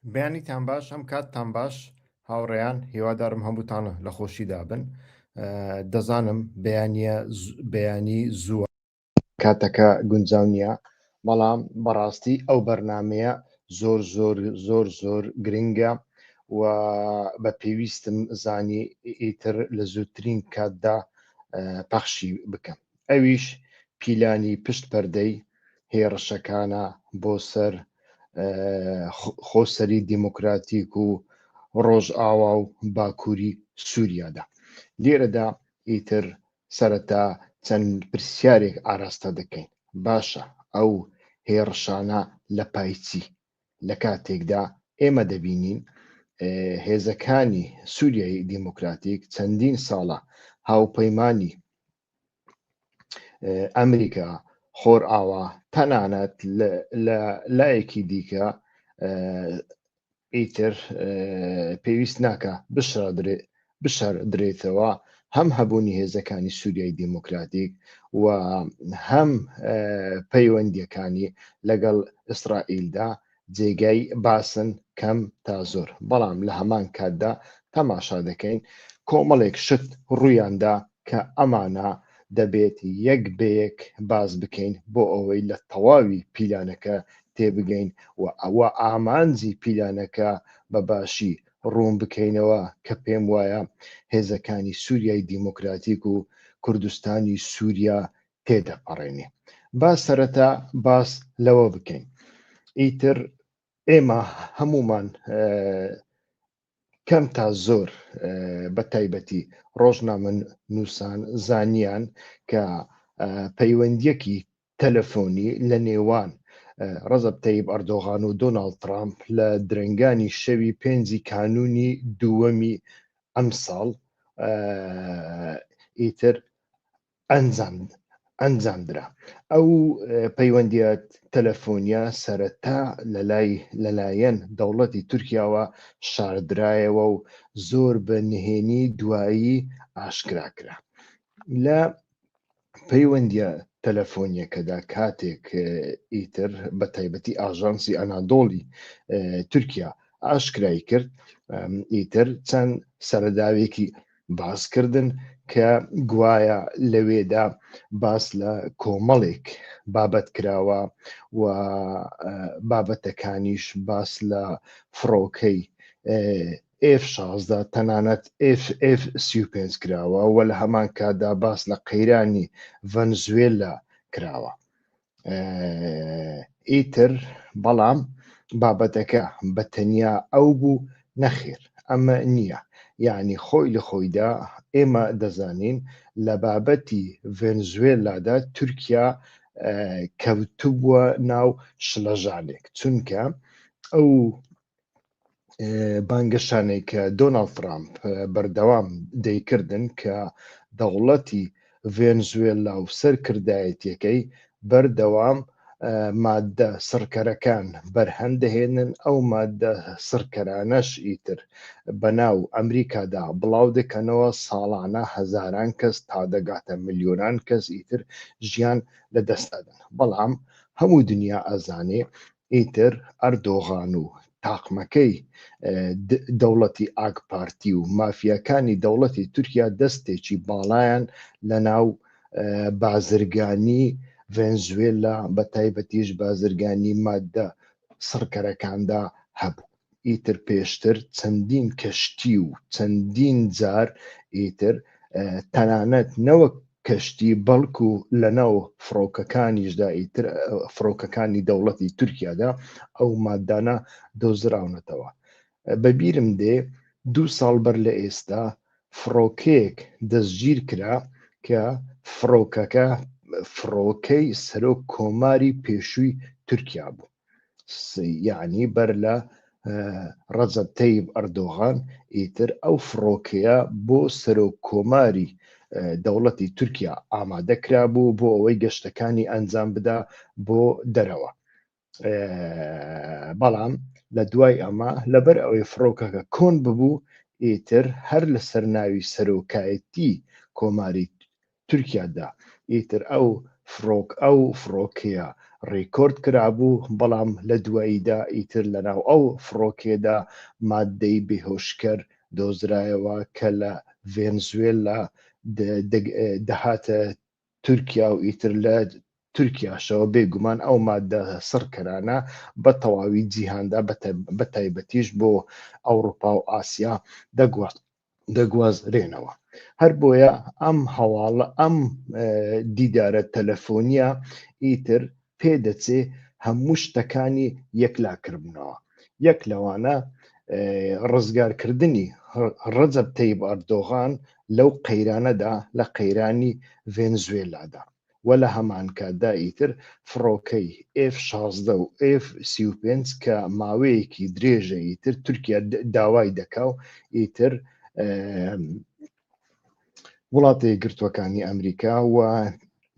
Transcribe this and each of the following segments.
بەیانیتان باش ئەم کاتتان باش هاوڕێیان هیوادارم هەمووتان لە خۆشیدا بن دەزانم بەیانە بەیانی زووە کاتەکە گونجاو نییە بەڵام بەڕاستی ئەو بەرنمەیە زۆر زۆر زۆر زۆر گرنگە و بە پێویستم زانی ئیتر لە زووترین کاتدا پەخشی بکەم ئەویش پیلانی پشت پەردەی هێڕشەکانە بۆ سەر خۆسەری دیموکراتیک و ڕۆژئاوا و باکووری سووریادا. لێرەدا ئیتر سەرەتا چەند پرسیارێک ئاراستە دەکەین، باشە ئەو هێڕشانە لە پای چی؟ لە کاتێکدا ئێمە دەبینین هێزەکانی سووریای دیموکراتیک چەندین ساڵە هاوپەیمانی ئەمریکا، خۆرئاوا، تەنانەت لە لایەکی دیکە ئیتر پێویست ناکە بشاردرێتەوە هەم هەبوونی هێزەکانی سووریای دیموکراتیک و هەم پەیوەندیەکانی لەگەڵ ئیسرائیلدا جێگای باسن کەم تا زۆر، بەڵام لە هەمان کاتدا تەماشا دەکەین کۆمەڵێک شت ڕوویاندا کە ئەمانە دەبێت یەک بە یەک باس بکەین بۆ ئەوەی لە تەواوی پیلانەکە تێبگەین و ئەوە ئامانجی پیلانەکە بە باشی ڕوون بکەینەوە کە پێم وایە هێزەکانی سووریای دیموکراتیک و کوردستانی سووریا تێدەپەڕێنێ. با سەرەتا باس لەوە بکەین ئیتر ئێمە هەمومان کەم تا زۆر بە تایبەتی ڕۆژنامە نووسان زانیان کە پەیوەندیەکی تەلەفۆنی لە نێوان ڕەجەب تەیب ئەردۆغان و دۆناڵد ترامپ لە درەنگانی شەوی پێنجی کانوونی دووەمی ئەمساڵ ئیتر ئەنجامدرا. ئەو پەیوەندییە تەلەفۆنییە سەرەتا لەلای لەلایەن دەوڵەتی تورکیاوە شاردرایەوە و زۆر بە نهێنی دوایی ئاشکرا کرا. لە پەیوەندییە تەلەفۆنییەکەدا کاتێک ئیتر بە تایبەتی ئاژانسی ئەنادۆڵی تورکیا ئاشکرای کرد ئیتر چەند سەرەداوێکی باسکردن کە گوایە لەوێدا باس لە کۆمەڵێک بابەت کراوە و بابەتەکانیش باس لە فڕۆکەی F-16 تەنانەت F-35 کراوە و لە هەمان کاتدا باس لە قەیرانی ڤەنزوێلا کراوە. ئیتر بەڵام بابەتەکە بە تەنیا ئەو بوو نەخێر ئەمە نییە یعنی خۆی لە خۆیدا ئێمە دەزانین لە بابەتی ڤێنزوێلادا تورکیا کەوتبووە ناو شلەژانێک چونکە ئەو بانگەشانەی کە دۆناڵد ترامپ بەردەوام دەیکردن کە دەوڵەتی ڤێنزوێلا و سەرکردایەتیەکەی بەردەوام مادە سڕکەرەکان بەرهەم دەهێنن ئەو مادە سڕکەرانەش ئیتر بەناو ئەمریکادا بڵاو دەکەنەوە ساڵانە هەزاران کەس تا دەگاتە ملیۆنان کەس ئیتر ژیان لە دەست ئەدەن بەڵام هەموو دنیا ئەزانێ ئیتر ئەردۆغان و تاقمەکەی دەوڵەتی ئاک پارتی و مافیاکانی دەوڵەتی تورکیا دەستێکی باڵایان لەناو بازرگانی ڤەنزوێلا بە تایبەتیش بازرگانی ماددە سڕکەرەکاندا هەبوو. ئیتر پێشتر چەندین کەشتی و چەندین جار ئیتر تەنانەت نەوەک کەشتی بەڵکو لەناو فڕۆکەکانیشدا ئیتر فڕۆکەکانی دەوڵەتی تورکیادا ئەو مادانە دۆزراونەتەوە بەبیرم دێ دوو ساڵ بەر لە ئێستا فڕۆکەیەک دەستگیر کرا کە فڕۆکەکە فڕۆکەی سەرۆک کۆماری پێشووی تورکیا بوو یەعنی بەر لە ڕەجەب تەیب ئەردۆغان ئیتر ئەو فڕۆکەیە بۆ سەرۆک کۆماری دەوڵەتی تورکیا ئامادە کرابوو بۆ ئەوەی گەشتەکانی ئەنجام بدا بۆ دەرەوە بەڵام لە دوای ئەمە لەبەر ئەوەی فڕۆکەکە کۆن ببوو ئیتر هەر لەسەر ناوی سەرۆکایەتی کۆماری تورکیادا ئیتر ئەو فڕۆک ئەو فڕۆکەیە ڕیکۆرد کرابوو، بەڵام لە دواییدا ئیتر لەناو ئەو فڕۆکەیەدا ماددەی بێهۆشکەر دۆزرایەوە کە لە ڤێنزوێلا دەهاتە تورکیا و ئیتر لە تورکیاشەوە بێگومان ئەو ماددە سڕکەرانە بە تەواوی جیهاندا بە تایبەتیش بۆ ئەوڕوپا و ئاسیا دەگوازرێنەوە. هەر بۆیە ئەم هەواڵە ئەم دیدارە تەلەفۆنیە ئیتر پێدەچێ هەموو شتەکانی یەکلا کردبوونەوە. یەک لەوانە ڕزگارکردنی ڕەجەب تەیب ئەردۆغان لەو قەیرانەدا لە قەیرانی ڤێنزوێلادا و لە هەمانکاتدا ئیتر فڕۆکەی ئێف 16 و ئێف 35 کە ماوەیەکی درێژە ئیتر تورکیا داوای دەکا و ئیتر وڵاتە یەکگرتووەکانی ئەمریکا و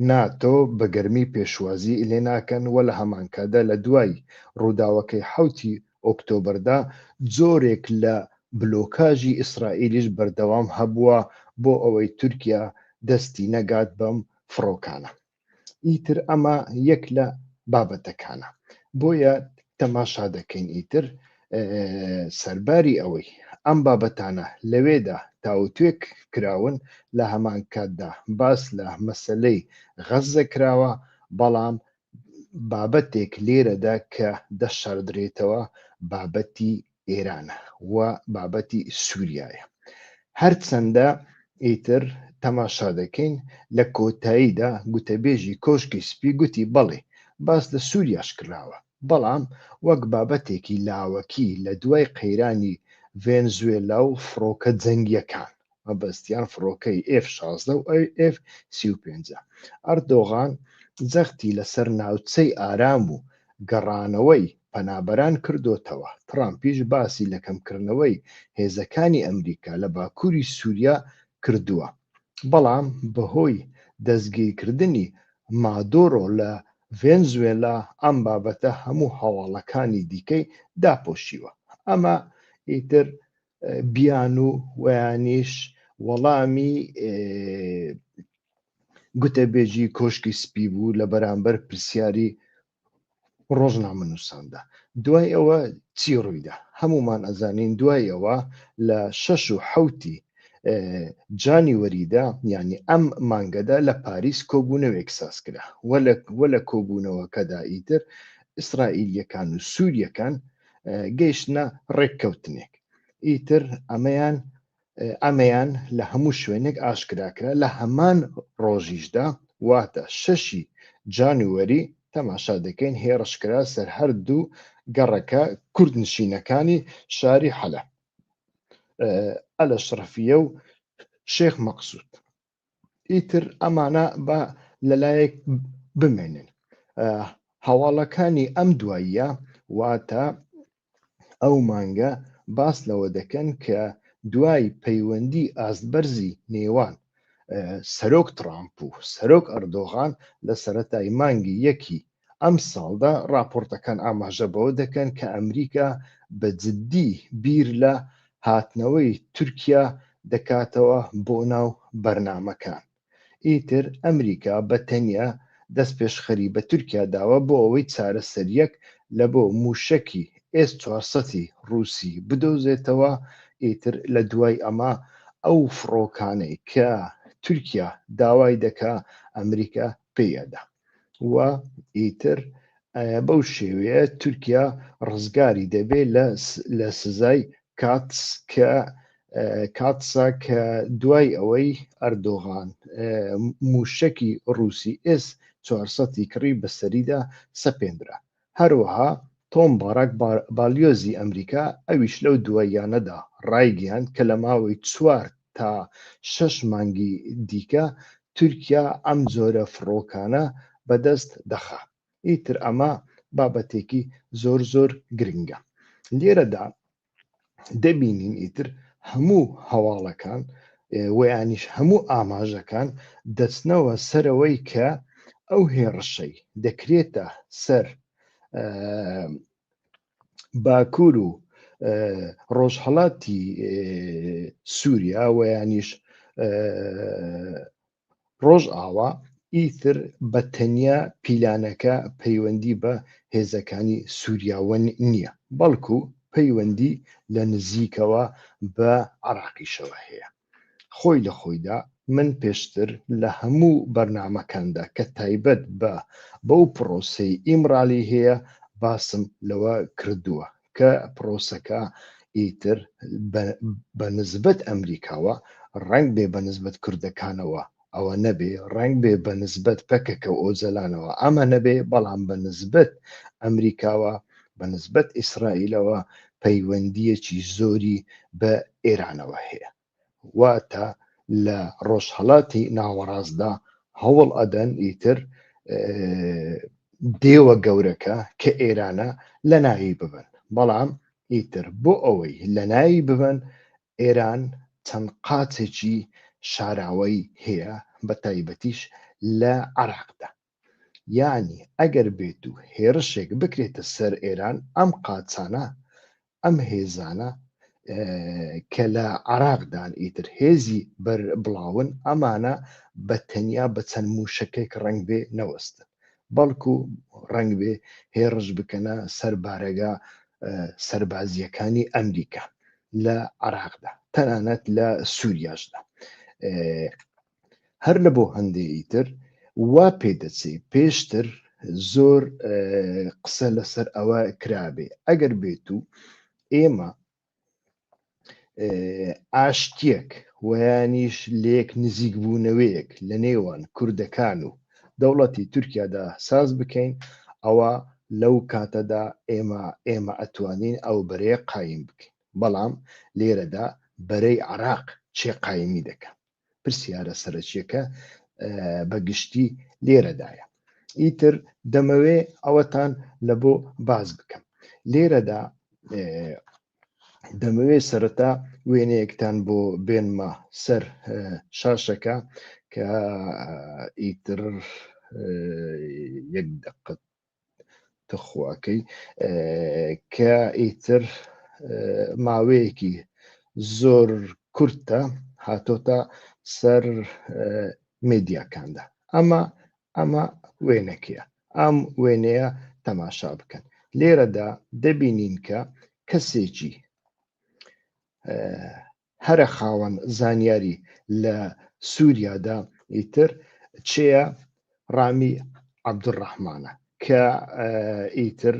ناتۆ بە گەرمی پێشوازی لێ ناکەن و لە هەمانکاتدا لە دوای ڕووداوەکەی حەوتی ئۆکتۆبەردا جۆرێک لە بلۆکاژی ئیسرائیلیش بەردەوام هەبووە بۆ ئەوەی تورکیا دەستی نەگات بەم فڕۆکانە. ئیتر ئەمە یەک لە بابەتەکانە بۆیە تەماشا دەکەین ئیتر سەرباری ئەوەی ئەم بابەتانە لەوێدا تاوتوێ کراون لە هەمان کاتدا باس لە مەسلەی غەززە کراوە بەڵام بابەتێک لێرەدا کە دەشاردرێتەوە بابەتی ئێرانە و بابەتی سووریایە. هەرچەندە ئیتر تەماشا دەکەین لە کۆتاییدا گوتەبێژی کۆشکی سپی گوتی بەڵێ باس لە سووریاش کراوە، بەڵام وەک بابەتێکی لاوەکی لە دوای قەیرانی ڤێنزوێلا و فڕۆکە جەنگییەکان. مەبەستیان فڕۆکەی ئێف 16 و ئێف 35 ە. ئەردۆغان جەختی لەسەر ناوچەی ئارام و گەڕانەوەی پەنابەران کردۆتەوە، ترامپیش باسی لە کەمکردنەوەی هێزەکانی ئەمریکا لە باکوری سوریا کردووە، بەڵام بەهۆی دەستگیرکردنی مادۆرۆ لە ڤێنزوێلا ئەم بابەتە هەموو هەواڵەکانی دیکەی داپۆشیوە. ئەمە ئیتر بیانوو ویانیش وەڵامی گوتەبێژی کۆشکی سپی بوو لە بەرامبەر پرسیاری ڕۆژنامەنووساندا. دوای ئەوە چی ڕوویدا؟ هەمومان ئەزانین دوای ئەوە لە شەش و حەوتی جانیوەریدا یعنی ئەم مانگەدا لە پاریس کۆبوونەوەیەک ساز کرا وە لە کۆبوونەوەکەدا ئیتر ئیسرائیلیەکان و سووریەکان گەیشتنە ڕێککەوتنێک ئیتر ئەمەیان ئەمەیان لە هەموو شوێنێک ئاشکرا کرا لە هەمان ڕۆژیشدا واتە شەشی جانوەری تەماشا دەکەین هێڕش کرا سەر هەردوو گەڕەکە کوردنشینەکانی شاری حەلەب ئەلەشرەفیە و شێخ مەقسود ئیتر ئەمانە با لەلایەک بمێنن. هەواڵەکانی ئەم دواییە واتە ئەو مانگە باس لەوە دەکەن کە دوای پەیوەندی ئاستبەرزی نێوان سەرۆک ترامپ و سەرۆک ئەردۆغان لە سەرەتای مانگی یەکی ئەمساڵدا ڕاپۆرتەکان ئاماژە بەوە دەکەن کە ئەمریکا بە جددی بیر لە هاتنەوەی تورکیا دەکاتەوە بۆ ناو بەرنامەکان. ئیتر ئەمریکا بە تەنیا دەستپێشخەری بە تورکیا داوە بۆ ئەوەی چارەسەرییەک لە بۆ مووشەکی ئێس 400 ی ڕووسی بدۆزێتەوە، ئیتر لە دوای ئەمە ئەو فڕۆکانەی کە تورکیا داوای دەکا ئەمریکا پێی ئەدا. و ئیتر بەو شێوەیە تورکیا ڕزگاری دەبێ لە سزای کاتس کە کاتسا کە دوای ئەوەی ئەردۆغان موشەکی ڕووسی ئێس 400 کڕی بەسەریدا سەپێندرا. هەروەها تۆم باراک باڵیۆزی ئەمریکا ئەویش لەو دواییانەدا ڕایگەیاند کە لە ماوەی چوار تا شەش مانگی دیکە تورکیا ئەم جۆرە فڕۆکانە بەدەست دەخا. ئیتر ئەمە بابەتێکی زۆر زۆر گرنگە. لێرەدا دەبینین ئیتر هەموو هەواڵەکان ویانیش هەموو ئاماژەکان دەچنەوە سەرەوەی کە ئەو هێڕشەی دەکرێتە سەر باکوور و ڕۆژهەڵاتی سووریا ویانیش ڕۆژئاوا. ئیتر بە تەنیا پیلانەکە پەیوەندی بە هێزەکانی سوریاوە نییە، بەڵکو پەیوەندی لە نزیکەوە بە عێراقیشەوە هەیە. خۆی لە خۆیدا من پێشتر لە هەموو بەرنامەکاندا کە تایبەت بە بەو پڕۆسەی ئیمرالی هەیە باسم لەوە کردووە کە پڕۆسەکە ئیتر بە نسبەت ئەمریکاوە ڕەنگ بێ بە نسبەت کوردەکانەوە ئەوە نەبێ، ڕەنگ بێ بە نسبەت پەکەکە و ئۆجەلانەوە ئەمە نەبێ، بەڵام بە نسبەت ئەمریکاوە، بە نسبەت ئیسرائیلەوە پەیوەندییەکی زۆری بە ئێرانەوە هەیە. واتە لە ڕۆژهەڵاتی ناوەڕاستدا هەوڵ ئەدەن ئیتر دێوە گەورەکە کە ئێرانە لەناوی ببەن، بەڵام ئیتر بۆ ئەوەی لەناوی ببەن ئێران چەند قاچێکی شاراوەی هەیە بە تایبەتیش لە عێراقدا. یانی ئەگەر بێت و هێڕشێک بکرێتە سەر ئێران ئەم قاچانە ئەم هێزانە کە لە عێراقدان ئیتر هێزی بەر بڵاون ئەمانە بە تەنیا بە چەند موشەکێک ڕەنگ بێ نەوەستن بەڵکو ڕەنگ بێ هێڕش بکەنە سەر بارەگا سەربازیەکانی ئەمریکا لە عراقدا تەنانەت لە سووریاشدا هەر لە بۆ هەندێکی تر وا پێدەچێ پێشتر زۆر قسە لەسەر ئەوە کرابێ ئەگەر بێت و ئێمە ئاشتیەک ویانیش لێک نزیک بوونەوەیەک لە نێوان کوردەکان و دەوڵەتی تورکیادا ساز بکەین ئەوە لەو کاتەدا ئێمە ئێمە ئەتوانین ئەو بەرەیە قایم بکەین بەڵام لێرەدا بەرەی عراق چێ قایمی دەکە پرسیارە سەرەکیەکە بە گشتی لێرەدایە ئیتر دەمەوێ ئەوەتان لە بۆ باز بکەم لێرەدا دەمەوێت سەرەتا وێنەیەکتان بۆ بێنمە سەر شاشەکە کە ئیتر یەک دقت تخواکەی کە ئیتر ماوەیەکی زۆر کورتە هاتۆتە سەر مێدیاکاندا ئەمە ئەمە وێنەکەیە ئەم وێنەیە تەماشا بکەن لێرەدا دەبینین کە کەسێکی هەرە خاوەن زانیاری لە سووریادا ئیتر چێە ڕامی عەبدولڕەحمانە کە ئیتر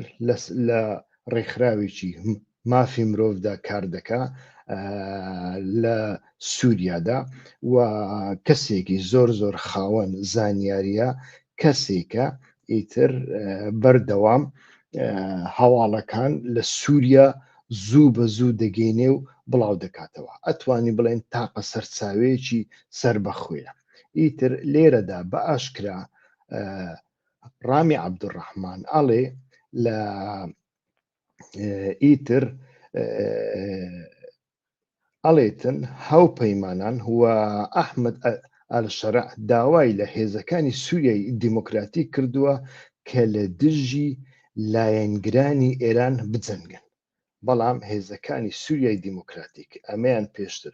لە ڕێکخراوێکی مافی مرۆڤدا کار دەکا لە سووریادا و کەسێکی زۆر زۆر خاوەن زانیاریە کەسێکە ئیتر بەردەوام هەواڵەکان لە سووریا زوو بە زوو دەگەینێ و بڵاو دەکاتەوە ئەتوانی بڵێن تاقە سەرچاوەیەکی سەربەخۆیە ئیتر لێرەدا بە ئاشکرا ڕامی عەبدولڕەحمان ئەڵێ لە ئیتر ئەڵێتن هاوپەیمانان و ئەحمد ئەلشەرع داوای لە هێزەکانی سووریای دیموکراتی کردووە کە لە دژی لایەنگرانی ئێران بجەنگن بەڵام هێزەکانی سووریای دیموکراتیک ئەمەیان پێشتر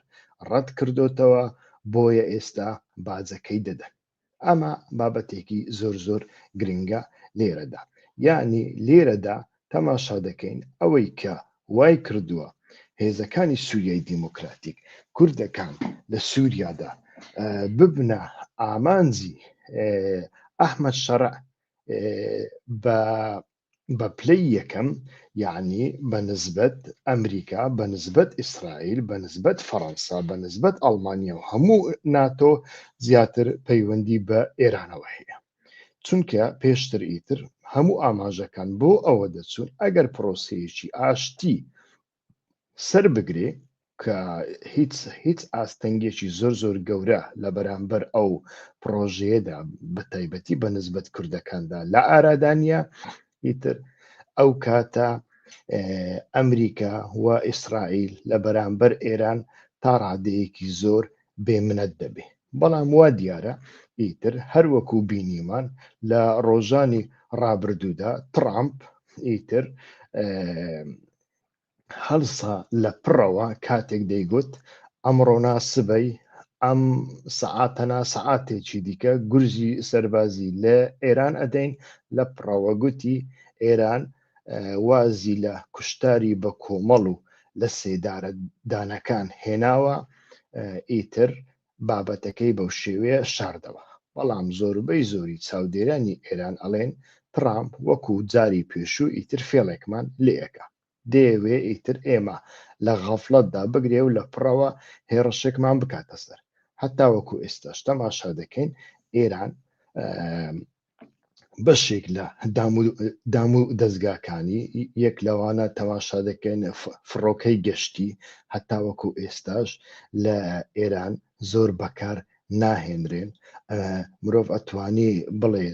ڕەت کردۆتەوە بۆیە ئێستا باجەکەی دەدەن. ئەمە بابەتێکی زۆر زۆر گرنگە لێرەدا یعنی لێرەدا تەماشا دەکەین ئەوەی کە وای کردووە هێزەکانی سووریای دیموکراتیک کوردەکان لە سووریادا ببنە ئامانجی ئەحمەد شەرع بە بە پلەی یەکەم یەعنی بە نسبەت ئەمریکا، بە نسبەت ئیسرائیل، بە نسبەت فەڕەنسا، بە نسبەت ئەڵمانیا و هەموو ناتۆ زیاتر پەیوەندی بە ئێرانەوە هەیە. چونکە پێشتر ئیتر هەموو ئاماژەکان بۆ ئەوە دەچوون ئەگەر پرۆسەیەکی ئاشتی سەر بگرێ کە هیچ هیچ ئاستەنگێکی زۆر زۆر گەورە لە بەرامبەر ئەو پڕۆژەیەدا بە تایبەتی بە نسبەت کوردەکاندا لە ئارادا نییە ئیتر ئەو کاتە ئەمریکا و ئیسرائیل لە بەرامبەر ئێران تا ڕادەیەکی زۆر بێمنەت دەبێ بەڵام وا دیارە ئیتر هەروەکو بینیمان لە ڕۆژانی ڕابردوودا ترامپ ئیتر هەڵسا لە پڕەوە کاتێک دەیگوت ئەمڕۆ نا سبەی ئەم سەعاتە نا سەعاتێکی دیکە گورزی سەربازی لە ئێران ئەدەین، لە پڕەوە گوتی ئێران وازی لە کوشتاری بە کۆمەڵ و لە سێدارە دانەکان هێناوە، ئیتر بابەتەکەی بەو شێوەیە شاردەوە. بەڵام زۆربەی زۆری چاودێرانی ئێران ئەڵێن تڕامپ وەکو جاری پێشوو ئیتر فێڵێکمان لێ ئەکا. دەیەوێ ئیتر ئێمە لە غەفڵەتدا بگرێ و لە پڕەوە هێڕشێکمان بکاتە سەر. هەتاوەکو ئێستاش تەماشا دەکەین ئێران بەشێک لە دام و دەزگاکانی یەک لەوانە تەماشا دەکەین فڕۆکەی گەشتی هەتاوەکو ئێستاش لە ئێران زۆر بەکار ناهێنرێن مرۆڤ ئەتوانی بڵێ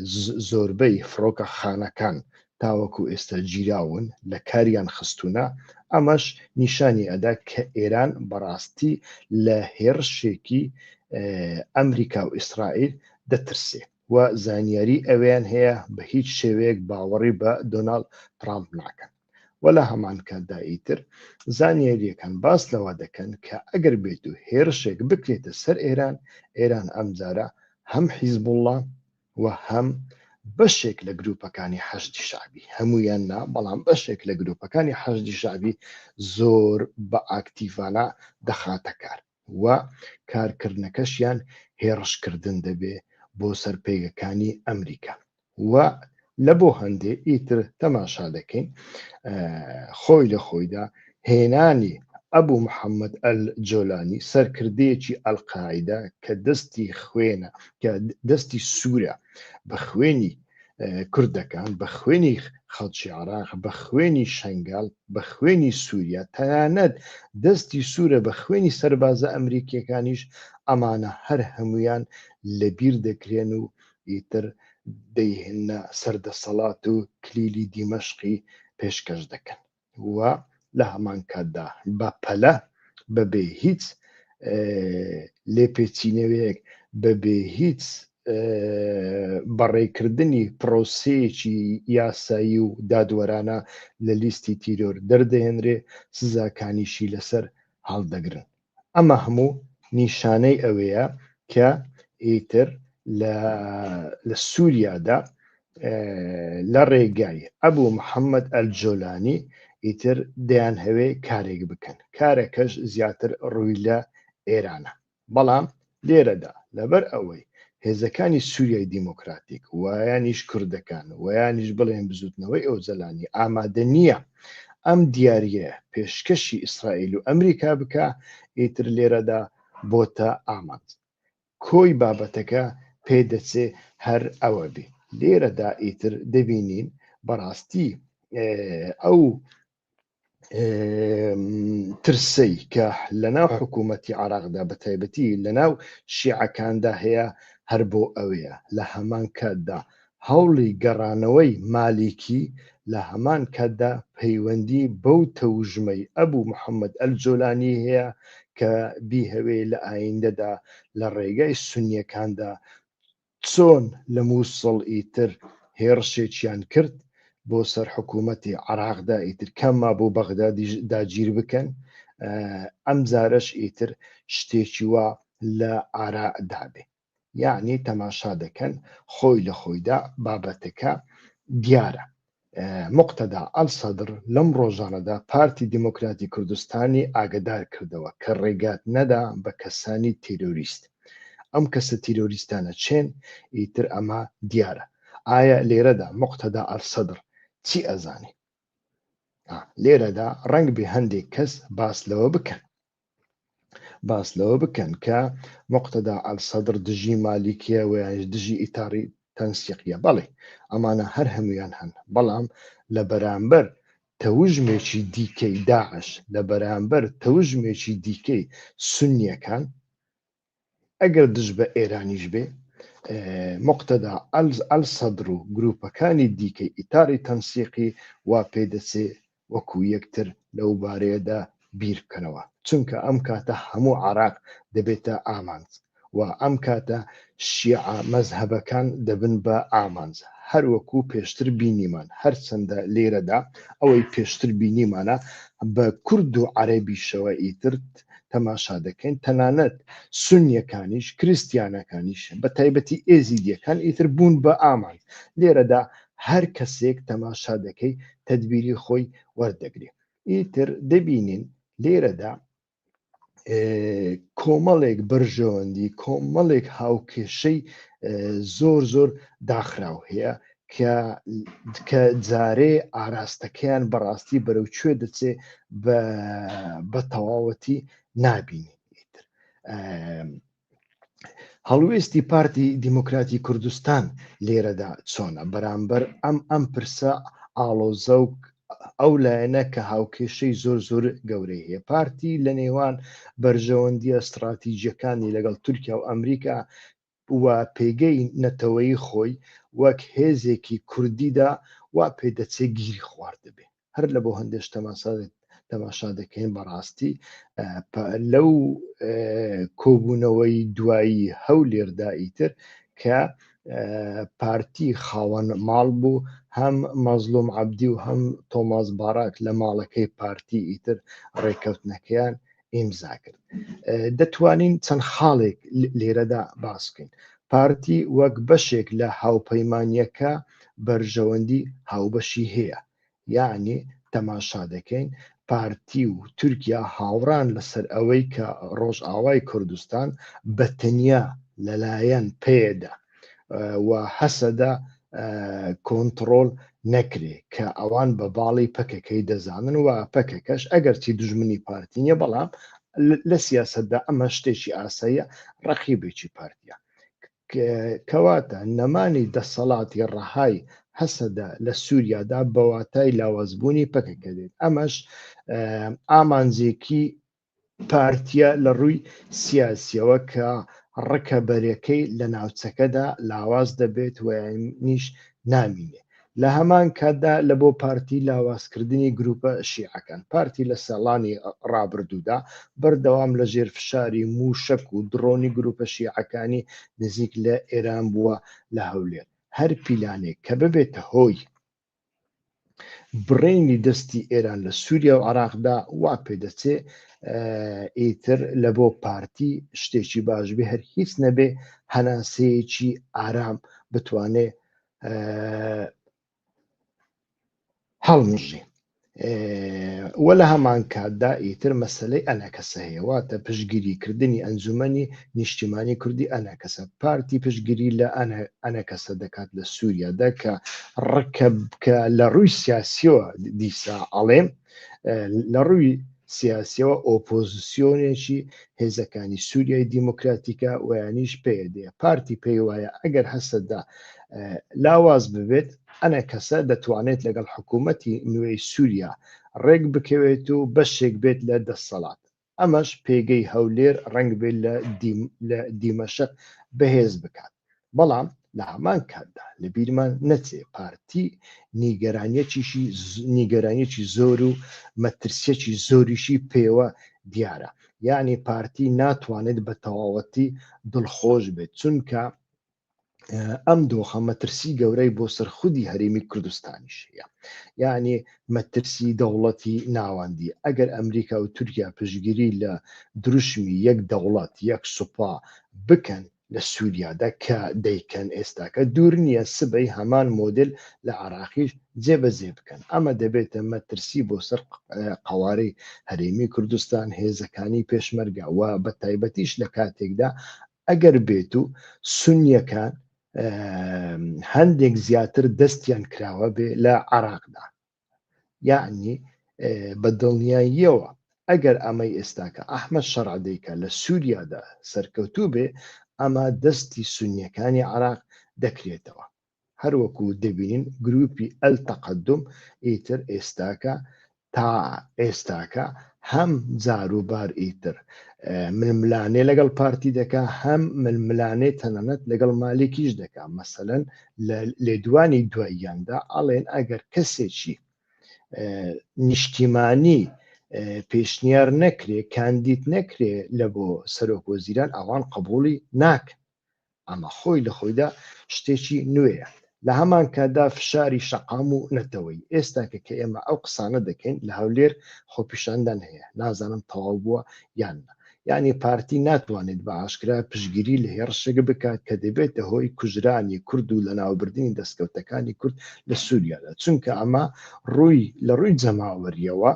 زۆربەی فڕۆکە خانەکان تاوەکو ئێستا گیراون لە کاریان خستونە ئەمەش نیشانی ئەدا کە ئێران بەڕاستی لە هێڕشێکی ئەمریکا و ئیسرائیل دەترسێ و زانیاری ئەویان هەیە بە هیچ شێوەیەک باوەڕی بە دۆناڵد ترامپ ناکەن. و لە هەمان کاتدا ئیتر زانیارییەکان باس لەوە دەکەن کە ئەگەر بێت و هێرشێک بکرێتە سەر ئێران، ئێران ئەمجارە هەم حیزبوڵڵا و هەم بەشێک لە گروپەکانی حەشدی شەعبی، هەموویان نا، بەڵام بەشێک لە گروپەکانی حەشدی شەعبی زۆر بە ئاکتیڤانە دەخاتە کار و کارکردنەکەشیان هێڕشکردن دەبێ بۆ سەر پێگەکانی ئەمریکا. و لە بۆ هەندێ ئیتر تەماشا دەکەین خۆی لە خۆیدا هێنانی ئەبوو محەممەد ئەل جۆلانی سەرکردەیەکی ئەلقاعیدە کە دەستی خوێنە کە دەستی سوورە بە خوێنی کوردەکان بە خوێنی خەڵکی عراق بە خوێنی شنگال بە خوێنی سووریا تەنانەت دەستی سوورە بە خوێنی سەربازە ئەمریکیەکانیش ئەمانە هەر هەمویان لەبیر دەکرێن و ئیتر دەیهێننە سەر دەسەڵات و کلیلی دیمەشقی پێشکەش دەکەن و لە هەمان کاتدا بە پەلە بەبێ هیچ لێپێچینەوەیەک بەبێ هیچ بەڕێکردنی پرۆسەیەکی یاسایی و دادوەرانە لە لیستی تیرۆر دەردەهێنرێ سزاکانیشی لەسەر هەڵدەگرن. ئەمە هەموو نیشانەی ئەوەیە کە ئیتر لە سووریادا لە ڕێگای ئەبوو محەممەد ئەلجۆلانی ئیتر دەیان هەوێ کارێک بکەن کارەکەش زیاتر ڕووی لە ئێرانە بەڵام لێرەدا لەبەر ئەوەی هێزەکانی سووریای دیموکراتیک ویانیش کوردەکان ویانیش بڵێن بزوتنەوەی ئۆجەلانی ئامادە نییە ئەم دیارییە پێشکەشی ئیسرائیل و ئەمریکا بکا، ئیتر لێرەدا بۆتە ئامانج. کۆی بابەتەکە پێدەچێ هەر ئەوە بێ. لێرەدا ئیتر دەبینین بەڕاستی ئەو ترسەی کە لەناو حکوومەتی عراقدا بە تایبەتی لەناو شیعەکاندا هەیە هەر بۆ ئەوەیە لە هەمان کاتدا هەوڵی گەڕانەوەی مالیکی لە هەمان کاتدا پەیوەندی بەو تەوژمەی ئەبوو محەممەد ئەلجۆلانی هەیە کە بیهەوێ لە ئایندەدا لە ڕێگای سونیەکاندا چۆن لە موسڵ ئیتر هێڕشێکیان کرد بۆ سەر حکوومەتی عراقدا ئیتر کەم مابوو بەغدادیش داگیر بکەن ئەم جارەش ئیتر شتێکی وا لە ئارادا بێ یعنی تەماشا دەکەن خۆی لە خۆیدا بابەتەکە دیارە موقتەدا ئەلسەدر لەم ڕۆژانەدا پارتی دیموکراتی کوردستانی ئاگەدار کردەوە کە ڕێگات نەدا بە کەسانی تیرۆریست. ئەم کەسە تیرۆریستانە چێن؟ ئیتر ئەمە دیارە. ئایا لێرەدا موقتەدا ئەلسەدر چی ئەزانێ؟ لێرەدا ڕەنگبێ هەندێک کەس باس لەوە بکەن. باس لەوە بکەن کە موقتەدا ئەلسەدر دژی مالیکیە و یانیش دژی ئیتاری تەنسیقیە بەڵێ ئەمانە هەر هەمویان هەن بەڵام لە بەرامبەر تەوژمێکی دیکەی داعش لە بەرامبەر تەوژمێکی دیکەی سنیەکان ئەگەر دژ بە ئێرانیش بێ موقتەدا ئەلسەدر و گروپەکانی دیکەی ئیتاری تەنسیقی وا پێدەچێ وەکو یەکتر لەو بارەیەدا بیر بکەنەوە چونکە ئەم کاتە هەموو عراق دەبێتە ئامانج و ئەم کاتە شیعە مەزهەبەکان دەبن بە ئامانج هەروەکو پێشتر بینیمان هەرچەندە لێرەدا ئەوەی پێشتر بینیمانە بە کورد و عەرەبیشەوە ئیتر. تەماشا دەکەین تەنانەت سونیەکانیش کریسیانەکانیش بە تایبەتی ئێزیدیەکان ئیتر بوون بە ئامانج. لێرەدا هەر کەسێک تەماشا دەکەی تەدبیری خۆی وەردەگرێ. ئیتر دەبینین لێرەدا کۆمەڵێک بەرژەوەندی، کۆمەڵێک هاوکێشەی زۆر زۆر داخراو هەیە کە کە جارێ ئاراستەکەیان بەڕاستی بەرەو کوێ دەچێ بە تەواوەتی نابینین. ئیتر هەڵوێستی پارتی دیموکراتی کوردستان لێرەدا چۆنە بەرامبەر ئەم ئەم پرسە ئاڵۆزە و ئەو لایەنە کە هاوکێشەی زۆر زۆر گەورەی هەیە؟ پارتی لە نێوان بەرژەوەندیە ستڕاتیجیەکانی لەگەڵ تورکیا و ئەمریکا و پێگەی نەتەوەیی خۆی وەک هێزێکی کوردیدا وا پێدەچێ گیری خواردبێ. هەر لە بۆ هەندێش تەماشا دەکەین بەڕاستی لەو کۆبوونەوەی دوایی هەولێردا ئیتر کە پارتی خاوەن ماڵ بوو، هەم مەزلوم عەبدی و هەم تۆماس باراک لە ماڵەکەی پارتی ئیتر ڕێککەوتنەکەیان ئیمزا کرد. دەتوانین چەند خاڵێک لێرەدا باس بکەین. پارتی وەک بەشێک لە هاوپەیمانییەکە بەرژەوەندی هاوبەشی هەیە، یەعنی تەماشا دەکەین پارتی و تورکیا هاوڕان لەسەر ئەوەی کە ڕۆژئاوای کوردستان بە تەنیا لەلایەن پەیەدە و هەسەدە کۆنتڕۆڵ نەکرێ کە ئەوان بە باڵی پەکەکەی دەزانن و پەکەکەش ئەگەرچی دوژمنی پارتی نیە بەڵام لە سیاسەتدا ئەمە شتێکی ئاساییە ڕەقیبێکی پارتیە. کەواتە نەمانی دەسەڵاتی ڕەهای هەسەدە لە سووریادا بە واتای لاوازبوونی پەکەکە دێت، ئەمەش ئامانجێکی پارتیە لە ڕووی سیاسیەوە کە ڕکەبەرەکەی لە ناوچەکەدا لاواز دەبێت و یانیش نامینێ. لە هەمان کاتدا لە بۆ پارتی لاوازکردنی گروپە شیعەکان، پارتی لە ساڵانی ڕابردوودا بەردەوام لە ژێر فشاری مووشەک و دڕۆنی گروپە شیعەکانی نزیک لە ئێران بووە لە هەولێر هەر پیلانێک کە ببێتە هۆی بڕینی دەستی ئێران لە سووریا و عراقدا وا پێدەچێ ئیتر لە بۆ پارتی شتێکی باش بێ، هەر هیچ نەبێ هەناسەیەکی ئارام بتوانێ هەڵمژی. وە لە هەمان کاتدا ئیتر مەسەلەی ئەنەکەسە هەیە، واتە پشتگیری کردنی ئەنجومەنی نیشتیمانی کوردی ئەنەکەسە. پارتی پشتگیری لە ئەنەکەسە دەکات لە سووریادا کە ڕکە کە لە ڕووی سیاسیەوە دیسا ئەڵێم لە ڕووی سیاسیەوە ئۆپۆزیسیۆنێکی هێزەکانی سووریای دیموکراتیکە ویانیش پەیەدەیە. پارتی پێی وایە ئەگەر هەسەدە لاواز ببێت ئەنەکەسە دەتوانێت لەگەڵ حکوومەتی نوێی سووریا ڕێک بکەوێت و بەشێک بێت لە دەسەڵات. ئەمەش پێگەی هەولێر ڕەنگ بێت لە دیمەشق بەهێز بکات. بەڵام لە هەمان کاتدا لە بیرمان نەچێ پارتی نیگەرانیەکیشی نیگەرانیەکی زۆر و مەترسیەکی زۆریشی پێوە دیارە. یەعنی پارتی ناتوانێت بە تەواوەتی دڵخۆش بێت، چونکە ئەم دۆخە مەترسی گەورەی بۆ سەر خودی هەرێمی کوردستانیش هەیە، یعنی مەترسی دەوڵەتی ناوەندی. ئەگەر ئەمریکا و تورکیا پشتگیری لە دروشمی یەک دەوڵەت یەک سوپا بکەن لە سووریادا کە دەیکەن ئێستاکە، دوور نییە سبەی هەمان مۆدل لە عراقیش جێبەجێ بکەن. ئەمە دەبێتە مەترسی بۆ سەر قەوارەی هەرێمی کوردستان، هێزەکانی پێشمەرگە و بە تایبەتیش لە کاتێکدا ئەگەر بێت و سونیەکان هەندێک زیاتر دەستیان کراوە بێ لە عراقدا. یعنی بە دڵنیاییەوە ئەگەر ئەمەی ئێستاکە ئەحمەد شەرع دەیکا لە سووریادا سەرکەوتوو بێ، ئەمە دەستی سونیەکانی عراق دەکرێتەوە. هەروەکو دەبینین گروپی ئەلتەقەدوم ئیتر ئێستاکە تا ئێستاکە هەم جاروبار ئیتر ململانێ لەگەڵ پارتی دەکا، هەم ململانێ تەنانەت لەگەڵ مالیکیش دەکا. مەسەلەن لە لێدوانی دواییاندا ئەڵێن ئەگەر کەسێکی نیشتیمانی پێشنیار نەکرێ، کاندید نەکرێ لە بۆ سەرۆک وەزیران، ئەوان قبوڵی ناکەن. ئەمە خۆی لە خۆیدا شتێکی نوێیە. لە هەمان کاتدا فشاری شەقام و نەتەوەیی. ئێستاکە کە ئێمە ئەو قسانە دەکەین لە هەولێر خۆپیشاندان هەیە، نازانم تەواو بووە یان نا. یانی پارتی ناتوانێت بە ئاشکرا پشتگیری لە هێڕشێک بکات کە دەبێتە هۆی کوژرانی کورد و لەناوبردنی دەستکەوتەکانی کورد لە سووریادا، چونکە ئەمە ڕووی لە ڕووی جەماوەرییەوە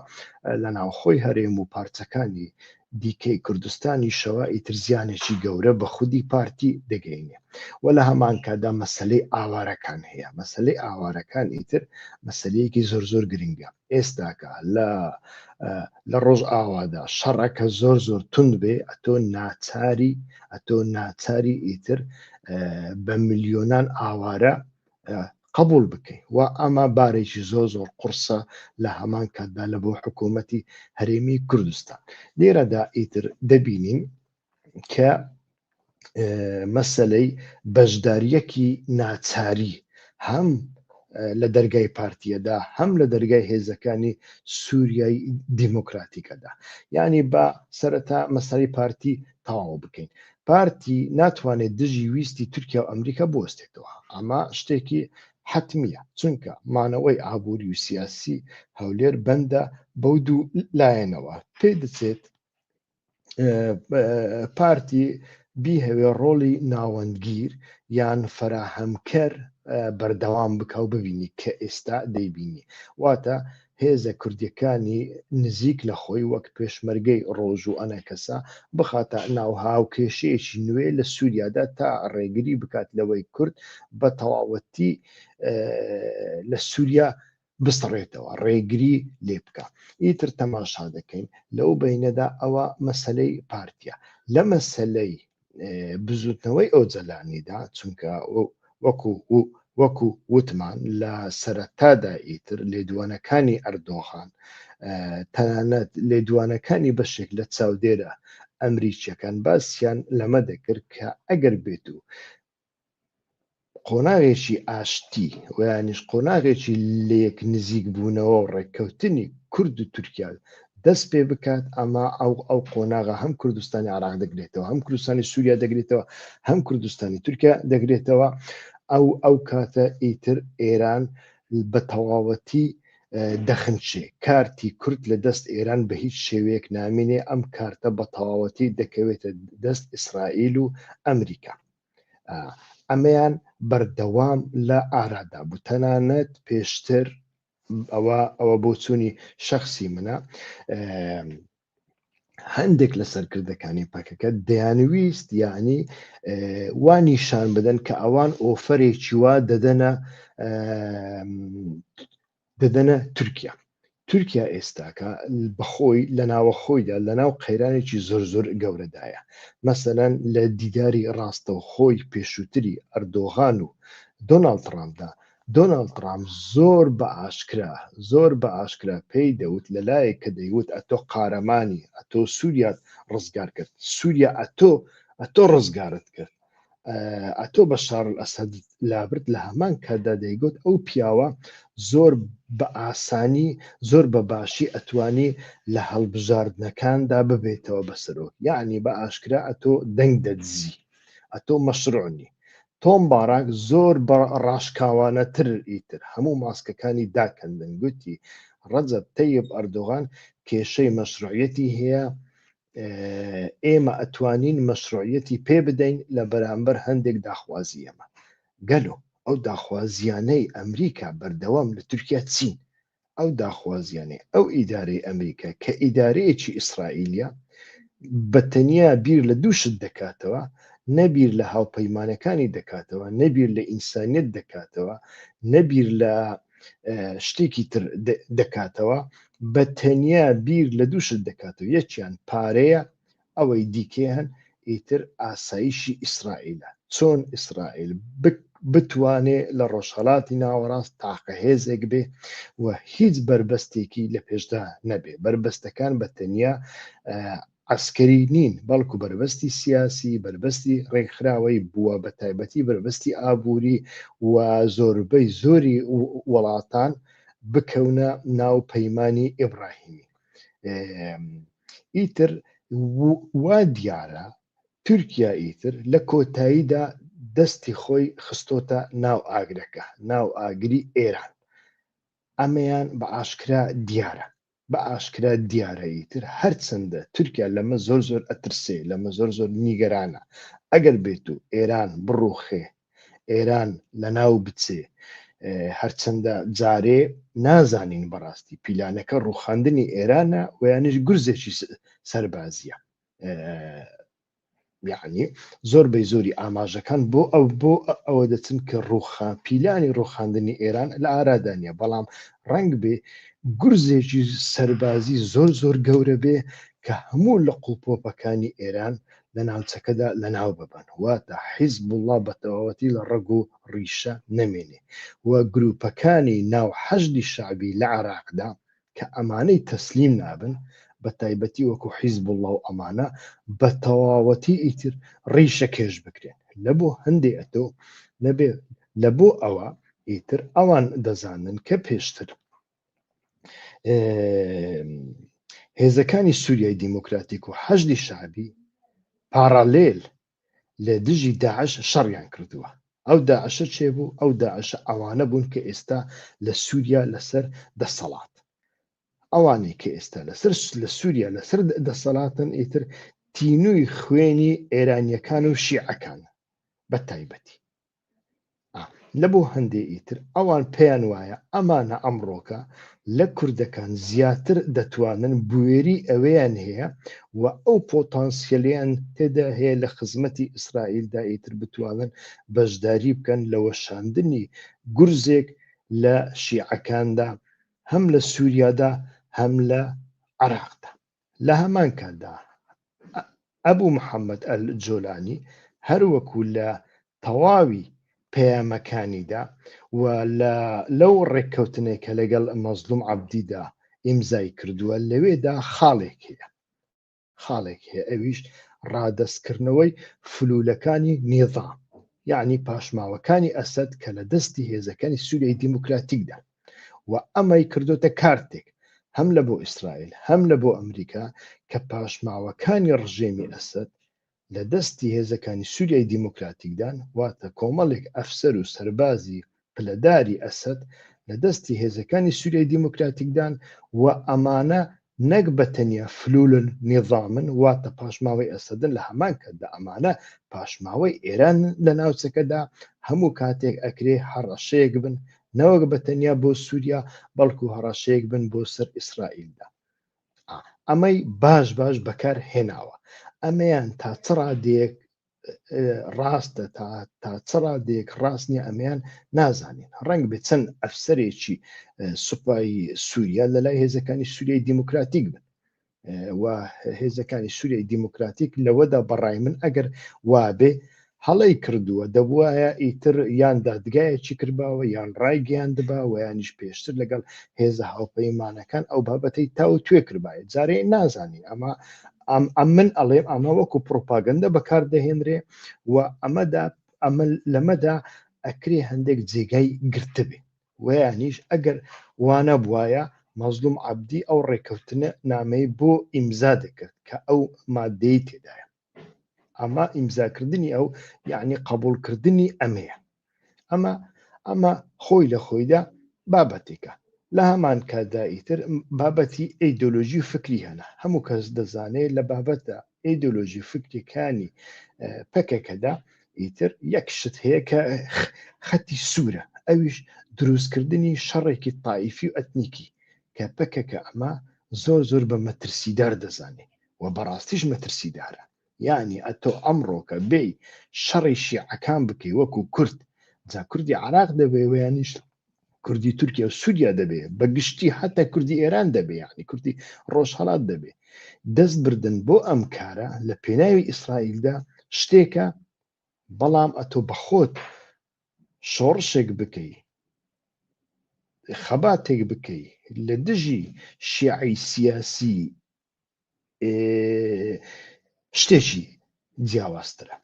لە ناوخۆی هەرێم و پارچەکانی دیکەی کوردستانیشەوە ئیتر زیانێکی گەورە بە خودی پارتی دەگەینێ و لە هەمان کاتدا مەسەلەی ئاوارەکان هەیە، مەسەلەی ئاوارەکان ئیتر مەسەلەیەکی زۆر زۆر گرنگە. ئێستاکە لە لە ڕۆژئاوادا شەڕەکە زۆر زۆر توند بێ ئەتۆ ناچاری ئەتۆ ناچاری ئیتر بە ملیۆنان ئاوارە قبول بکەی و ئەمە بارێکی زۆر زۆر قورسە لە هەمان کاتدا لە بۆ حکوومەتی هەرێمی کوردستان لێرەدا ئیتر دەبینین کە مەسەلەی بەشداریەکی ناچاری هەم لە دەرگای پارتیەدا هەم لە دەرگای هێزەکانی سووریای دیموکراتیکەدا یعنی بە سەرەتا مەسەری پارتی تەواو بکەین پارتی ناتوانێت دژی ویستی تورکیا و ئەمریکا بوەستێتەوە ئەمە شتێکی حتمیە چونکە مانەوەی ئابووری و سیاسی هەولێر بەندە بەو دوو لایەنەوە پێ دەچێت پارتی بیهەوێ ڕۆڵی ناوەندگیر یان فەراهەمکەر بەردەوام بکە و ببینی کە ئێستا دەیبینی واتە هێزە کوردیەکانی نزیک لە خۆی وەک پێشمەرگەی ڕۆژ و ئەنەکەسە بخاتە ناو هاوکێشەیەکی نوێ لە سووریادا تا ڕێگری بکات لەوەی کورد بە تەواوەتی لە سووریا بسڕێتەوە، ڕێگری لێ بکا. ئیتر تەماشا دەکەین لەو بەینەدا ئەوە مەسەلەی پارتیە. لە مەسەلەی بزوتنەوەی ئۆجەلانیدا چونکە وەکو وەکو وتمان لە سەرەتادا ئیتر لێدوانەکانی ئەردۆغان تەنانەت لێدوانەکانی بەشێک لە چاودێرە ئەمریکیەکان باسیان لەمە دەکرد کە ئەگەر بێت و قۆناغێکی ئاشتی و یانیش قۆناغێکی لەیەک نزیک بوونەوە و ڕێککەوتنی کورد و تورکیا دەست پێ بکات ئەمە ئەو ئەو قۆناغە هەم کوردستانی عراق دەگرێتەوە هەم کوردستانی سووریا دەگرێتەوە هەم کوردستانی تورکیا دەگرێتەوە ئەو ئەو کاتە ئیتر ئێران بە تەواوەتی دەخنچێ کارتی کورد لە دەست ئێران بە هیچ شێوەیەک نامینێ ئەم کارتە بە تەواوەتی دەکەوێتە دەست ئیسرائیل و ئەمریکا ئەمەیان بەردەوام لە ئارادا بوو تەنانەت پێشتر ئەوە ئەوە بۆچوونی شخصی منە هەندێک لە سەرکردەکانی پەکەکە دەیانویست یعنی وا نیشان بدەن کە ئەوان ئۆفەرێکی وا دەدەنە دەدەنە تورکیا. تورکیا ئێستاکە بەخۆی لە ناوەخۆیدا لەناو قەیرانێکی زۆر زۆر گەورەدایە. مەسەلەن لە دیداری ڕاستەوخۆی پێشووتری ئەردۆغان و دۆناڵد تڕامپدا، دۆناڵد تڕامپ زۆر بە ئاشکرا زۆر بە ئاشکرا پێی دەوت لەلایەک کە دەیوت ئەتۆ قارەمانی، ئەتۆ سوریات ڕزگار کرد، سوریا ئەتۆ ئەتۆ ڕزگارت کرد، ئەتۆ بەشار ئەسەد لابرد لە هەمان کاتدا دەیگوت ئەو پیاوە زۆر بە ئاسانی زۆر بە باشی ئەتوانی لە هەڵبژاردنەکاندا ببێتەوە بە سەرۆک یعنی بە ئاشکرا ئەتۆ دەنگ دەدزی ئەتۆ مەشروعنی تۆم باراک زۆر بە ڕاشکاوانەتر ئیتر هەموو ماسکەکانی داکەندن گوتی ڕەجەب تەیب ئەردۆغان کێشەی مەشروعیەتی هەیە ئێمە ئەتوانین مەشروعیەتی پێ بدەین لە بەرامبەر هەندێک داخوازی ئێمە گەلۆ ئەو داخوازیانەی ئەمریکا بەردەوام لە تورکیا چین ئەو داخوازیانەی ئەو ئیدارەی ئەمریکا کە ئیدارەیەکی ئیسرائیلیە بە تەنیا بیر لە دوو شت دەکاتەوە نەبیر لە هاوپەیمانەکانی دەکاتەوە نەبیر لە ئینسانیت دەکاتەوە نەبیر لە شتێکی تر دەکاتەوە بە تەنیا بیر لە دوو شت دەکاتەوە یەکیان پارەیە ئەوەی دیکەیان ئیتر ئاسایشی ئیسرائیلە چۆن ئیسرائیل بتوانێ لە ڕۆژهەڵاتی ناوەڕاست تاقە هێزێک بێ و هیچ بەربەستێکی لە پێشدا نەبێ بەربەستەکان بە تەنیا عەسکەری نین، بەڵکو بەربەستی سیاسی، بەربەستی ڕێکخراوەیی بووە، بە تایبەتی بەربەستی ئابووری و زۆربەی زۆری وڵاتان بکەونە ناو پەیمانی ئیبراهیمی. ئیتر وا دیارە تورکیا ئیتر لە کۆتاییدا دەستی خۆی خستۆتە ناو ئاگرەکە، ناو ئاگری ئێران. ئەمەیان بە ئاشکرا دیارە. بە ئاشکرا دیارە ئیتر هەرچەندە تورکیا لەمە زۆر زۆر ئەترسێ لەمە زۆر زۆر نیگەرانە ئەگەر بێت و ئێران بڕوخێ ئێران لەناو بچێ هەرچەندە جارێ نازانین بەڕاستی پیلانەکە ڕوخاندنی ئێرانە ویانیش گورزێکی سەربازیە یعنی زۆر بەی زۆری ئاماژەکان بۆ ئەو بۆ ئەوە دەچن کە ڕوخان پیلانی ڕوخاندنی ئێران لە ئارادا نیە بەڵام ڕەنگ بێ گورزێکی سەربازی زۆر زۆر گەورە بێ کە هەموو لە قوڵپۆپەکانی ئێران لە ناوچەکەدا لەناو ببەن واتە حیزبوڵڵا بە تەواوەتی لە ڕەگ و ڕیشە نەمێنێ و گروپەکانی ناو حەشدی شەعبی لە عێراقدا کە ئەمانەی تەسلیم نابن بە تایبەتی وەکو حیزبوڵڵا و ئەمانە بە تەواوەتی ئیتر ڕیشە کێش بکرێن لە بۆ هەندێ ئەتۆ نەبێ لە بۆ ئەوە ئیتر ئەوان دەزانن کە پێشتر هێزەکانی سووریای دیموکراتیک و حەشدی شەعبی پاڕالێل لە دژی داعش شەڕیان کردووە ئەو داعشە چێ بوو ئەو داعشە ئەوانە بوون کە ئێستا لە سووریا لەسەر دەسەڵات ئەوانەی کە ئێستا لەسەر لە سووریا لەسەر دەسەڵاتن ئیتر تینووی خوێنی ئێرانیەکان و شیعەکان بە تایبەتی لە بۆ هەندێ ئیتر ئەوان پێیان وایە ئەمانە ئەمڕۆکە لە کوردەکان زیاتر دەتوانن بوێری ئەوەیان هەیە و ئەو پۆتانسیەلیان تێدا هەیە لە خزمەتی ئیسرائیلدا ئیتر بتوانن بەشداری بکەن لە وەشاندنی گورزێک لە شیعەکاندا هەم لە سووریادا هەم لە عراقدا لە هەمان کاتدا ئەبو محەمەد ئەلجۆلانی هەروەکو لە تەواوی پەیامەکانیدا و لە لەو ڕێککەوتنەی کە لەگەڵ مەزلوم عەبدیدا ئیمزای کردووە لەوێدا خاڵێک هەیە خاڵێک هەیە ئەویش ڕادەستکردنەوەی فلولەکانی نیظام یعنی پاشماوەکانی ئەسەد کە لە دەستی هێزەکانی سووریای دیموکراتیکدا و ئەمەی کردوتە کارتێک هەم لە بۆ ئیسرائیل هەم لە بۆ ئەمریکا کە پاشماوەکانی ڕژێمی ئەسەد لە دەستی هێزەکانی سووریای دیموکراتیکدان، واتە کۆمەڵێک ئەفسەر و سەربازی پلەداری ئەسەد لە دەستی هێزەکانی سووریای دیموکراتیکدان و ئەمانە نەک بە تەنیا فلولن نیظامن واتە پاشماوەی ئەسەدن لە هەمان کاتدا ئەمانە پاشماوەی ئێرانن لە ناوچەکەدا هەموو کاتێک ئەکرێ هەڕەشەیەک بن نەوەک بە تەنیا بۆ سووریا بەڵکو هەڕەشەیەک بن بۆ سەر ئیسرائیلدا. ئەمەی باش باش بەکار هێناوە ئەمەیان تا چ ڕادەیەک ڕاستە تا تا چ ڕادەیەک ڕاست نییە ئەمەیان نازانین ڕەنگ بێت چەند ئەفسەرێکی سوپای سووریا لە لای هێزەکانی سووریای دیموکراتیک بن و هێزەکانی سووریای دیموکراتیک لەوەدا بەڕای من ئەگەر وابێ هەڵەی کردووە دەبوایە ئیتر یان دادگایەکی کردباوە یان ڕایگەیاندبا و یانیش پێشتر لەگەڵ هێزە هاوپەیمانەکان ئەو بابەتەی تاوتوێ کردبایە جارێ نازانین ئەمە ئەم ئەم من ئەڵێم ئەمە وەکو پڕوپاگەندە بەکاردەهێنرێ و ئەمەدا ئەمە لەمەدا ئەکرێ هەندێک جێگای گرتبێ ویانیش ئەگەر وانە بواە مەزلوم عەبدی ئەو ڕێککەوتنە نامەی بۆ ئیمزا دەکرد کە ئەو مادەی تێدایە ئەمە ئیمزاکردنی ئەو یعنی قبولکردنی ئەمەیە ئەمە ئەمە خۆی لە خۆیدا بابەتێکە لە هەمان کاتدا ئیتر بابەتی ئەیدۆلۆژی و فکری هەنە هەموو کەس دەزانێت لە بابەتە ئەیدۆلۆژی فکریەکانی پەکەکەدا ئیتر یەک شت هەیە کە خەتی سوورە ئەویش دروستکردنی شەڕێکی تایفی و ئەتنیکی کە پەکەکە ئەمە زۆر زۆر بە مەترسیدار دەزانێت و بەڕاستیش مەترسیدارە یانی ئەتۆ ئەمڕۆکە بێی شەڕی شیعەکان بکەی وەکو کورد جا کوردی عراق دەبێ و یانیش کوردی تورکیا و سووریا دەبێ بە گشتی حتا کوردی ئێران دەبێ یعنی کوردی ڕۆژهەڵات دەبێ دەست بردن بۆ ئەم کارە لە پێناوی ئیسرائیلدا شتێکە بەڵام ئەتۆ بەخۆت شۆڕشێک بکەی خەباتێک بکەی لە دژی شیعی سیاسی شتێکی جیاوازترە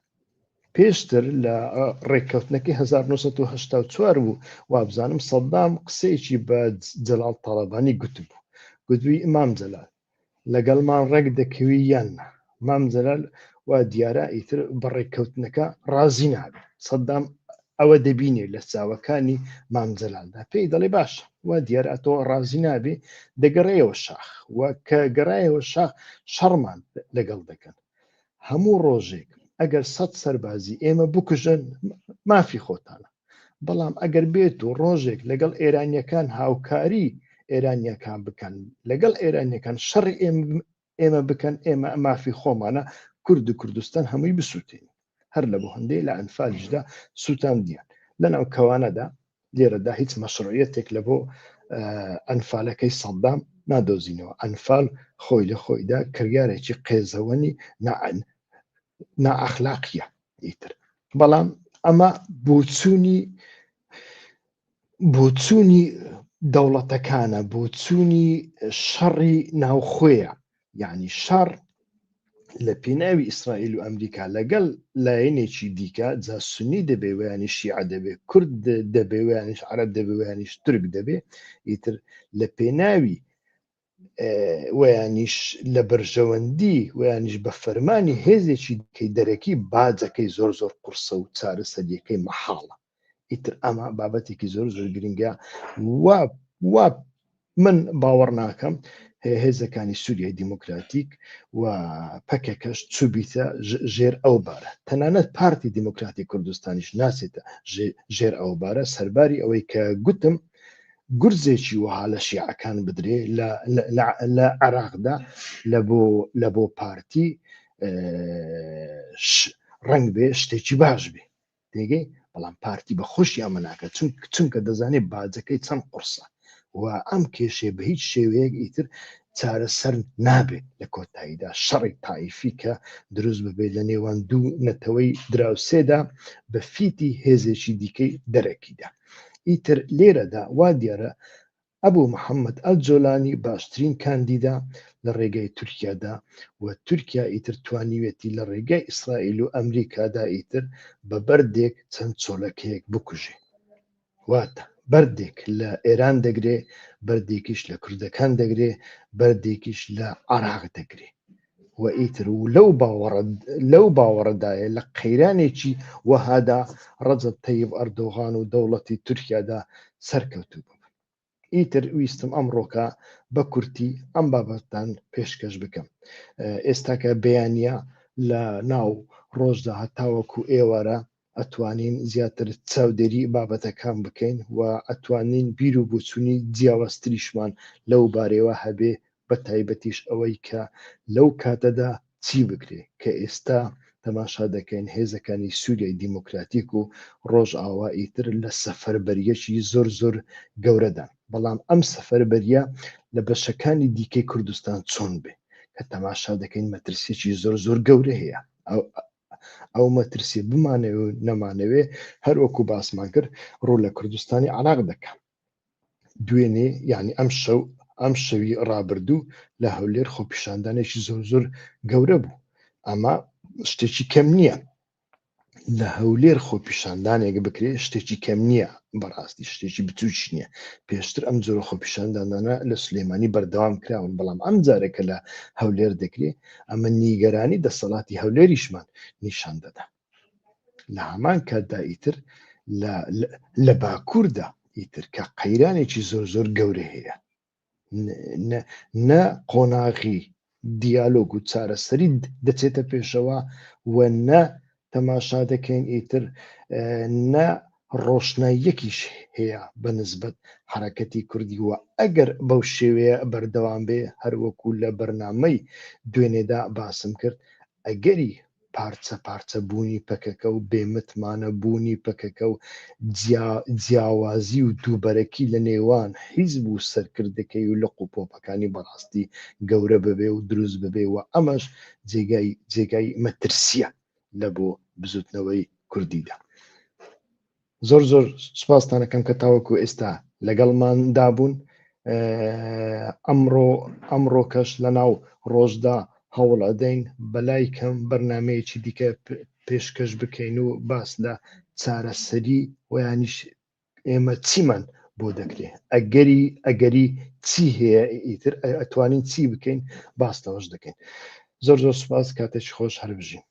پێشتر لە ڕێککەوتنەکەی 1970 بوو وابزانم سەدام قسەیەکی بە جەلال تاڵەبانی گوتبوو گوتبووی ئیمام جەلال لەگەڵمان ڕێک دەکەوی یان نا مام جەلال وا دیارە ئیتر بە ڕێککەوتنەکە ڕازی نابێت سەدام ئەوە دەبینێ لە چاوەکانی مام جەلالدا پێی دەڵێ باشە. وا دیارە ئەتۆ ڕازی نابی دەگەڕێیەوە شاخ و کە گەڕایەوە شاخ شەڕمان لەگەڵ دەکەن هەموو ڕۆژێک ئەگەر سەد سەربازی ئێمە بکوژن مافی خۆتانە بەڵام ئەگەر بێت و ڕۆژێک لەگەڵ ئێرانیەکان هاوکاری ئێرانیەکان بکەن لەگەڵ ئێرانیەکان شەڕی ئێمە بکەن ئێمە مافی خۆمانە کورد و کوردستان هەمووی بسووتێن هەر لە بۆ هەندێک لە ئەنفالیشدا سووتاندیان لەناو کەوانەدا لێرەدا هیچ مەشروعیەتێک لە بۆ ئەنفالەکەی سەدام نادۆزینەوە ئەنفال خۆی لە خۆیدا کردارێکی قێزەوەنی نائەخلاقیە ئیتر بەڵام ئەمە بۆچوونی بۆچوونی دەوڵەتەکانە بۆچوونی شەڕی ناوخۆیە یعنی شەڕ لە پێناوی ئیسرائیل و ئەمریکا لەگەڵ لایەنێکی دیکە جا سنی دەبێ ویانی شیعە دەبێ کورد دەبێ ویانیش عەرەب دەبێ ویانیش تورک دەبێ ئیتر لە پێناوی ویانیش لە بەرژەوەندی ویانیش بە فەرمانی هێزێکی دیکەی دەرەکی باجەکەی زۆر زۆر قورسە و چارەسەریەکەی مەحاڵە ئیتر ئەمە بابەتێکی زۆر زۆر گرنگە و وا من باوەڕ ناکەم هێزەکانی سووریای دیموکراتیک و پەکەکەش چوبیتە ژێر ئەو بارە تەنانەت پارتی دیموکراتی کوردستانیش ناچێتە ژێر ئەو بارە سەرباری ئەوەی کە گوتم گورزێکی وەها لە شیعەکان بدرێ لە عێراقدا لە بۆ لە بۆ پارتی ڕنگ بێ شتێکی باش بێ تێگەی بەڵام پارتی بە خۆشی ئەمە ناکات چونکە دەزانێت باجەکەی چەند قورسە و ئەم کێشەیە بە هیچ شێوەیەک ئیتر چارەسەر نابێت لە کۆتاییدا شەڕی تایفی کە دروست ببێت لە نێوان دوو نەتەوەی دراوسێدا بە فیتی هێزێکی دیکەی دەرەکیدا ئیتر لێرەدا وا دیارە ئەبو محەمەد ئەلجۆلانی باشترین کاندیدە لە ڕێگای تورکیادا و تورکیا ئیتر توانیوێتی لە ڕێگای ئیسرائیل و ئەمریکادا ئیتر بە بەردێک چەند چۆلەکەیەک بکوژێ واتە بەردێک لە ئێران دەگرێ بەردێکیش لە کوردەکان دەگرێ بەردێکیش لە عراق دەگرێ و ئیتر و لەو باوەڕە لەو باوەڕەدایە لە قەیرانێکی وەهادا ڕەجەب تەیب ئەردۆغان و دەوڵەتی تورکیادا سەرکەوتوو ببن. ئیتر ویستم ئەمڕۆکە بە کورتی ئەم بابەتتان پێشکەش بکەم. ئێستاکە بەیانە لە ناو ڕۆژدا هەتاوەکو ئێوارە ئەتوانین زیاتر چاودێری بابەتەکان بکەین و ئەتوانین بیر و بۆچوونی جیاوازتریشمان لەو بارەیەوە هەبێ بە تایبەتیش ئەوەی کە لەو کاتەدا چی بکرێ کە ئێستا تەماشا دەکەین هێزەکانی سووریای دیموکراتیک و ڕۆژئاوا ئیتر لە سەفەربەریەکی زۆر زۆر گەورەدان بەڵام ئەم سەفەربەریە لە بەشەکانی دیکەی کوردستان چۆن بێ کە تەماشا دەکەین مەترسیەکی زۆر زۆر گەورە هەیە ئەو مەترسیە بمانەوێ و نەمانەوێ هەر وەکو باسمان کرد ڕوو لە کوردستانی عراق دەکا دوێنێ یعنی ئەم شەو ئەم شەوی ڕابردوو لە هەولێر خۆپیشاندانێکی زۆر زۆر گەورە بوو ئەمە شتێکی کەم نییە لە هەولێر خۆپیشاندانێک بکرێ شتێکی کەم نییە بەڕاستی شتێکی بچووکی نییە پێشتر ئەم جۆرە خۆپیشاندانانە لە سلێمانی بەردەوام کراون بەڵام ئەم جارێکە لە هەولێر دەکرێ ئەمە نیگەرانی دەسەڵاتی هەولێریشمان نیشان دەدا لە هەمان کاتدا ئیتر لە باکووردا ئیتر کە قەیرانێکی زۆر زۆر گەورە هەیە نە قۆناغی دیالۆگ و چارەسەری دەچێتە پێشەوە و نە تەماشا دەکەین ئیتر نە ڕۆشناییەکیش هەیە بە نسبەت حەرەکەتی کوردی و ئەگەر بەو شێوەیە بەردەوام بێ هەروەکو لە بەرنامەی دوێنێدا باسم کرد ئەگەری پارچە پارچە بوونی پەکەکە و بێ متمانە بوونی پەکەکە و جیاوازی و دووبەرەکی لە نێوان حیزب و سەرکردەکەی و لق و پۆپەکانی بەڕاستی گەورە ببێ و دروست ببێ و ئەمەش جێگای جێگای مەترسیە لە بۆ بزوتنەوەی کوردیدا. زۆر زۆر سپاستانەکەم کە تاوەکو ئێستا لەگەڵمان دابوون ئەمڕۆ ئەمڕۆکەش لە ناو ڕۆژدا هەوڵ ئەدەین بەلای کەم بەرنمەیەکی دیکە پێشکەش بکەین و باس لە چارەسەری ویانیش ئێمە چیمان بۆ دەکرێ ئەگەری ئەگەری چی هەیە ئیتر ئەتوانین چی بکەین باس لەوەش دەکەین زۆر زۆر سپاس کاتێکی خۆش هەر بژین.